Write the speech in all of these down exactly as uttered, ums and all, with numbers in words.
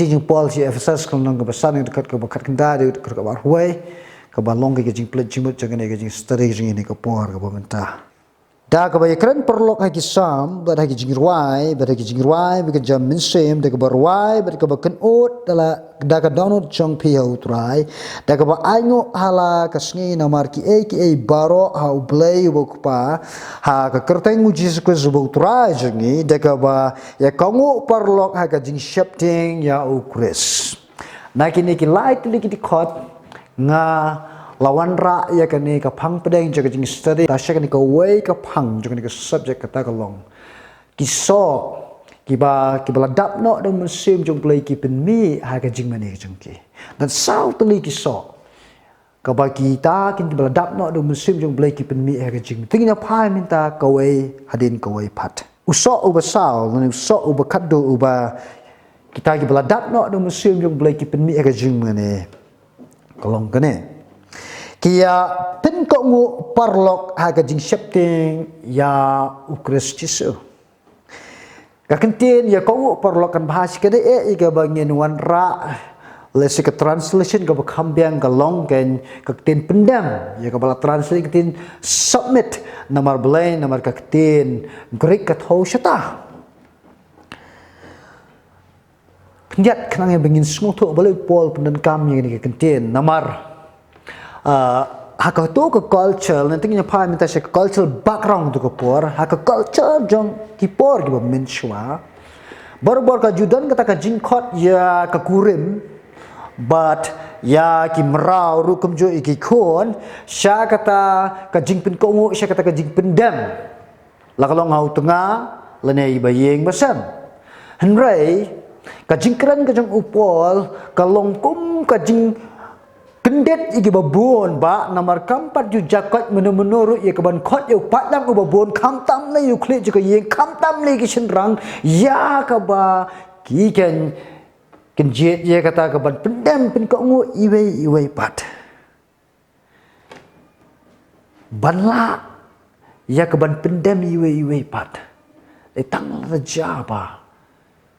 Jingpyntip sha ki Ephesus ka lynnong kaba san, ka dkhot kaba khatkhyndai, ka dkhot kaba arphew, kaba long ka jingpynleit jingmut jong kane ka jingstudy jong ngi ha kane ka por kaba mynta. Da kaba ïakren paralok ha ki Salm, bad ha ki jingrwai, bad ha ki jingrwai, bad ka jingmynsiem, da kaba rwai, bad kaba kynnoh, da la, da ka dohnud jong phi ha U Trai, da kaba ainguh ha la ka sngi namar kiei kiei baroh ha U Blei uba U Kpa, ha ka kyrteng U Jisu Khrist uba U Trai jong ngi, da kaba ïakohnguh paralok ha ka jingsheptieng ïa U Khrist. Na kine ki lai tylli ki dkhot nga la wanrah ïa kane ka phang pdeng jong ka jingstudy, ta sha kane kawei ka phang jong kane ka subject, kata ka long ki soh kiba, kiba la dap noh da U Mynsiem jong U Blei ki pynmih ha ka jingmane ka jong ki. Don saw tylli ki soh kaba kita kin, kiba la dap noh da U Mynsiem jong U Blei ki pynmih ha ka jingmane. Te ngin ïa phai mynta kawei hadien kawei pat. U soh uba saw, lane u soh uba khatduh uba kita kiba la dap noh da U Mynsiem jong U Blei ki pynmih ha ka jingmane, ka long kane: ki ïa pynkohnguh paralok ha ka jingsheptieng ïa U Khrist Jisu. Ka kyntien ïakohnguh paralok kan bha shi katta, eh, ïa kaba ngin wanrah, lehse ka translation kaba kham biang ka long kan ka ktien pyndem, ïa kaba la translate ka ktien submit. Namar balei? Namar ka ktien Greek ka thew shata. Khyndiat khnang ïa ba ngin sngewthuh balei u Paul u pyndonkam ïa kane ka kyntien. Namar, ah, ha kato ka culture, lane te ngin ïa phai mynta sha ka cultural background kato ka por, ha ka culture jong ki por kiba mynshuwa, barabor ka ju don kata ka jingkhot ïa ka kurim bad ïa ki mraw ruh kumjuh ïa ki khun sha kata ka jingpynkohnguh, sha kata ka jingpyndem, la ka long ha u tnga lane iba ïeng ba sem. Hynrei ka jingkren ka jong u Paul ka long kum ka jingkyndit ïa kiba bun, ba namar kam pat ju jia koit mynno mynno ruh ïa kaban khot ïa u paidlang uba bun, khamtam lei ïa u khlieh jong ka ïing, khamtam lei ïa ki shynrang, ïa kaba ki kin, kin jied ïa kata kaban pyndem pynkohnguh iwei ïa iwei pat. Ban lah ïa kaban pyndem iwei ïa iwei pat, dei tang lada jia ba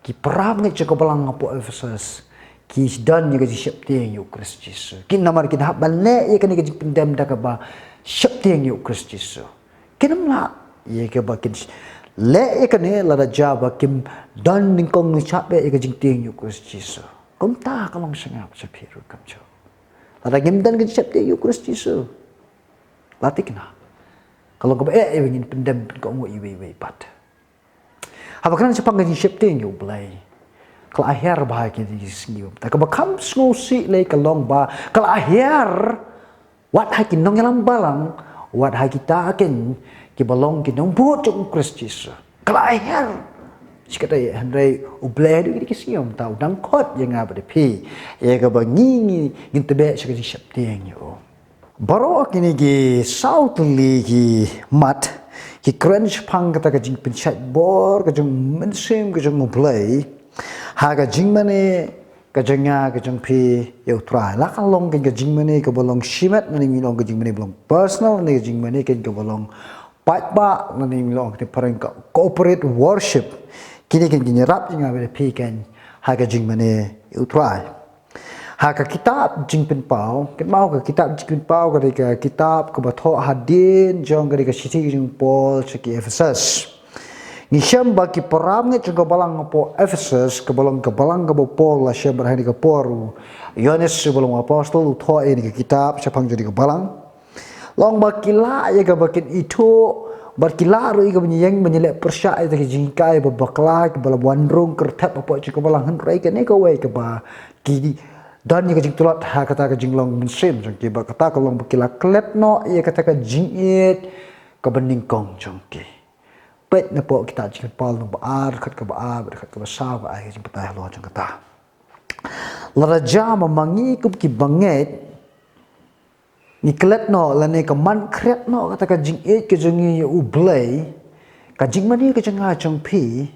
ki para bangeit jong ka balang hapoh Ephesus ki don ïa ka jingsheptieng ïa U Khrist Jisu. Ki namar kin hap ban leh ïa kane ka jingpyndem da kaba sheptieng ïa U Khrist Jisu. Kin ym lah ïa kaba kin leh ïa kane lada jia ba kim don nyngkong nyngshap ïa ka jingtieng ïa U Khrist Jisu. Kumta ka long sha nga bad sha phi ruh kumjuh. Lada ngim don ka jingsheptieng ïa U Khrist Jisu, la thikna, ka long kaba eh ïa ba ngin pyndem pynkohnguh iwei ïa iwei pat. Haba kren shaphang ka jingsheptieng ïa U Blei, ka la hiar bha ha kine ki sngi. Te kaba kham sngewsih lei ka long ba ka la hiar wat ha ki nongïalam balang, wat ha kita kin kiba long ki nongbud jong U Khrist Jisu. Ka la hiar shi katta, hynrei U Blei haduh kine ki sngi mynta u dang khot ïa nga bad ïa phi, ïa kaba ngi, ngi, ngin tbeh sha ka jingsheptieng ïa u. Baroh kine ki saw tylli ki mat ki kren shaphang kata ka jingpynshait bor ka jong U Mynsiem ka jong U Blei ha ka jingmane ka jong nga ka jong phi ïa U Trai. La ka long ka jingmane kaba long shimet, lane ngi long ka jingmane ba long personal, lane ka jingmane kaba long paidbah, lane ngi long ka phareng ka corporate worship. Kine ki jingïarap jong nga bad phi ha ka jingmane ïa U Trai. Ha ka kitab Jingpynpaw, kynmaw ka kitab Jingpynpaw ka dei ka kitab kaba thoh hadien jong ka dei ka shithi jong u Paul sha ki Ephesus. Ngi shem ba ki para bangeit jong ka balang hapoh Ephesus, kaba long ka balang kaba u Paul u la shem bad ha kane ka por u Ïoannis uba long u apostol u thoh ïa kane ka kitab shaphang jong kane ka balang. Long ba ki lah ïa kaba kin ithuh, bad ki lah ruh ïa kaba ïeng ban ïaleh pyrshah ïa kita ki jinghikai ba bakla, kiba la wan rung kyrthep hapoh jong ka balang, hynrei kane kawei kaba ki don ïa ka jingtlot ha kata ka jinglong mynsiem jong ki, bad kata ka long ba ki la klet noh ïa kata ka jingïeit kaba nyngkong jong ki. Peit napoh kitab Jingpynpaw lynnong ba ar, dkhot kaba ar, bad dkhot kaba saw, ba ai ka jingbatai halor jong kata. Lada jia ma ngi kum ki bangeit ngi klet noh lane ka man khriat noh kata ka jingïeit ka jong ngi ïa U Blei, ka jingmane ka jong nga jong phi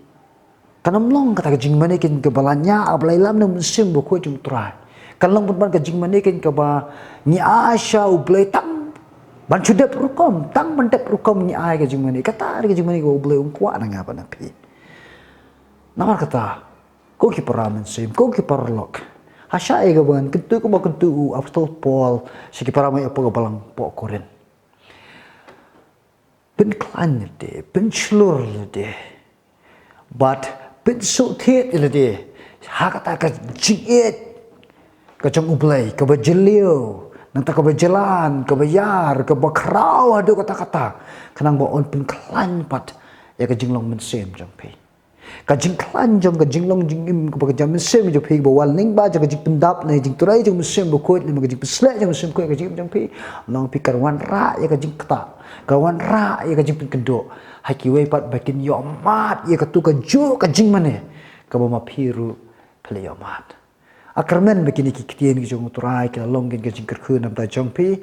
kan ym long kata ka jingmane kin kaba la ñiah, kaba la ïalam na U Mynsiem Bakhuid jong U Trai. Kan long pynban ka jingmane kin kaba ngi ai sha U Blei tang ban shu dep rukom, tang ban dep rukom ngi ai ka jingmane. Kata ka jingmane kaba U Blei um kwah na nga bad na phi. Namar kata, Ko ki para mynsiem, ko ki paralok, ha shah ïa kaba ngan kyntu kumba kyntu u Apostol Paul sha ki para mai ha ka balang poh Korinth. Pynkhlaiñ lade, pynshlur lade, bad pynsngewthuh lade ha kata ka jingïeit ka jong U Blei, kaba jylliew, nangta kaba jlan, kaba ïar, kaba khraw haduh katta katta, khnang ba yn pynkhlaiñ pat ïa ka jinglong mynsiem jong phi. Ka jingkhlaiñ jong ka jinglong jingim kaba ka jong mynsiem jong phi, ba wan lyngba jong ka jingpyndap ne jingtrei jong Mynsiem Bakhuid, lyngba ka jingpynshlur jong Mynsiem Bakhuid ha ka jingim jong phi, long phi kan wanrah ïa ka jingktah, kan wanrah ïa ka jingpynkynduh ha kiwei pat, ba kin ïohmad ïa katu kajuh ka jingmane kaba ma phi ruh phi la ïohmad. Nga kyrmen ba kine ki ktien ki jong U Trai ki la long kin ka jingkyrkhu na ka bynta jong phi,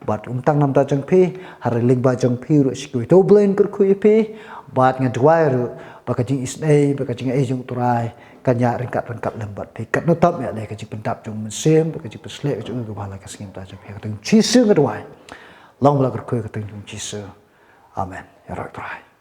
bad ym tang na ka bynta jong phi, ha ryngkat lyngba jong phi ruh sha kiwei. To U Blei un kyrkhu ïa phi, bad nga duwai ruh ba ka jingisynei, ba ka jingai jong U Trai kan ïaid ryngkat ryngkat lem bad phi. Katno tam ïa lei ka jingpyndap jong U Mynsiem, ba ka jingpynshlur ka jong U kaba ha la ka sngi na ka bynta jong phi. Ha ka kyrteng Jisu nga duwai. Long ba la kyrkhu ha ka kyrteng Jisu. Amen. Ïaroh ïa U Trai.